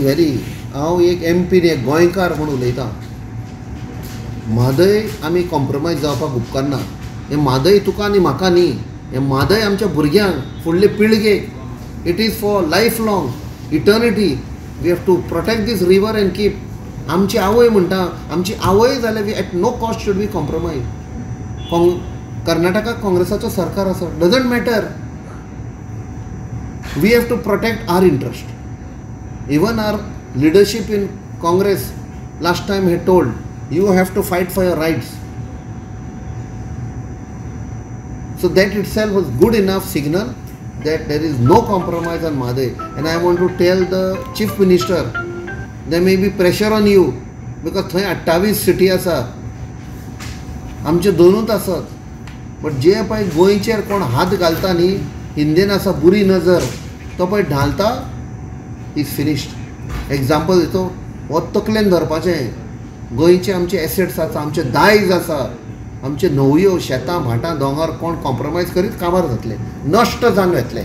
Very हांव एक M P एक गोंयकार म्हूण उलयतां. म्हादय आमी कॉम्प्रोमायज जावपाक उपकारना. हें म्हादय तुका आनी म्हाका न्ही, हें म्हादय आमच्या भुरग्यांक, फुडले पिळगेक. It is for life long eternity. We have to protect this river and keep. आमची आवय म्हणटा, आमची आवय जाल्यार we at no cost should we compromise. कर्नाटकाक काँग्रेसाचो सरकार आसा, doesn't matter. We have to protect our interest. Even our leadership in Congress last time had told, you have to fight for your rights. So that itself was good enough signal that there is no compromise on Mhadei. And I want to tell the Chief Minister, there may be pressure on you because थंय 28 city आसा, आमचे दोनूच आसत, but जे पळय गोंयचेर कोण हात घालता न्ही, हिंदीन आसा बुरी नजर, तो पळय ढालता, is finished. Example दितो, हो तकलेन धरपाचें. गोंयचे आमचे एसेट्स आसा, आमचे दायज आसा, आमचे न्हंयो, शेतां, भाटां, दोंगर कोण कॉम्प्रोमायज करीत काबार जातले, नश्ट जावन वतले.